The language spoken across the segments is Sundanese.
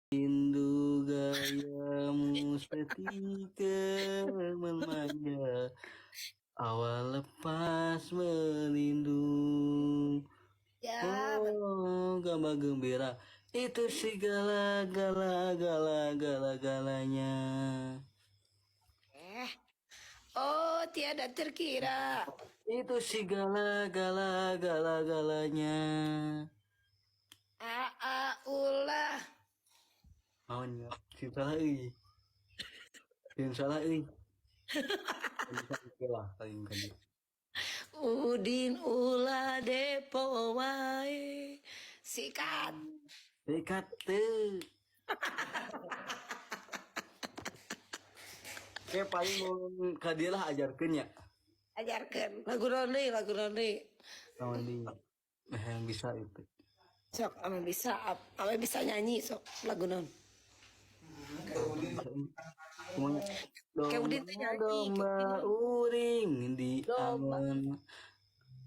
Rindu gayamu seketika memanja awal lepas merindu. Ya, Oh, gambar gembira itu segala gala gala gala galanya. eh. Oh, tiada terkira. Itu segala gala gala galanya. A a ulah. Naon ya? Sing salah euy. Sing salah euy. Bisa oke lah paling kan. Udin ulah depo wae. Sikat. Sikat teu. Kayak paling mau ka dieu lah ajarkeun nya. Ajarkeun. Lagu naon deui, lagu naon deui. Naon deui? Nah, yang bisa itu. Sok, ame bisa, ame bisa nyanyi sok lagu naon. Kumaha? Kayak Udin teh nyanyi, Domba kayak Udin. Uring di Domba. angon.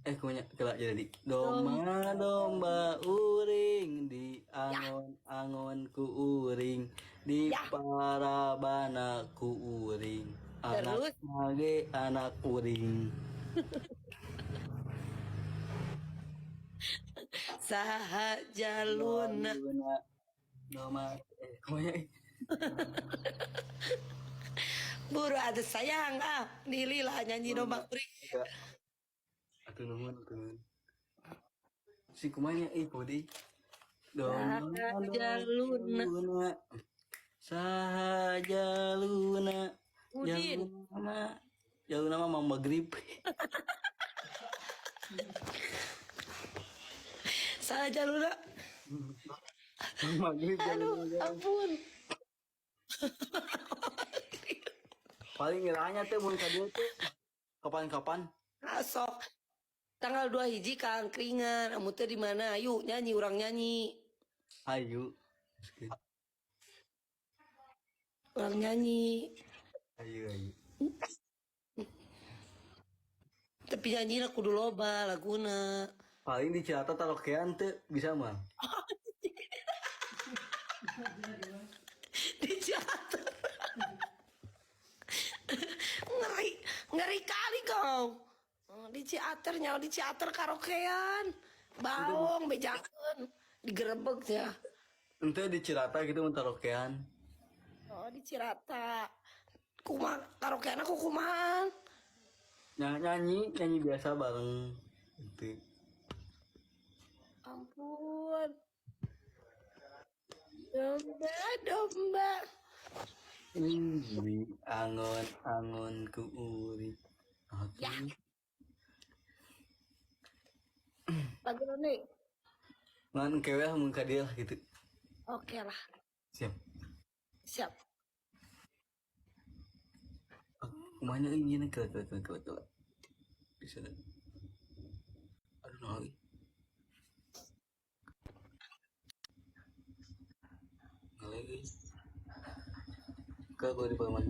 Eh, kumaha kela jadi. Domba domba uring di angon angon ku uring di Ya. parabana ku uring. Anak Terus? mage anak uring. Saha jaluna. Jaluna domba kumaha eh? Buru ada sayang ah, nili lah nyanyi domba uring. Enggak. Atuh nuhun, atuh nuhun. Si kumanya ih Pudi. Domba Saha jaluna. jaluna. Saha jaluna. Udin. Jaluna. Jaluna mah Mang Magrib. Saha jaluna. Mang Magrib Aduh, jaluna. ampun. Paling ngiranya teh mun ka dieu teh kapan-kapan. Ah, sok. Tanggal 2 hiji ka angkringan, amu teh di mana? Ayo nyanyi, urang nyanyi. Ayo. Urang nyanyi. Ayo ayo. Tapi nyanyi kudu loba laguna. Paling di Cirata tarokean teh bisa mah. Di Cirata. Ngeri, ngeri kali kau. Di Ciater nyawa di Ciater karaokean. Baong bejakeun digerebek ya. Ente di Cirata gitu mun tarokean. Oh, di Cirata. Kuma karaokean aku kumahan. Nyanyi nyanyi biasa bareng itu. Ampun. Domba, domba. Uri angon angon ku uri. Oke. Ya. Lagu nih. Ngan kewe lah mun ka dieu lah gitu. Oke lah. Siap. Siap. Kumanya euy gini ke ke ke ke ke. Bisa. Aduh naon. Ngalih euy. Ke gua di paman.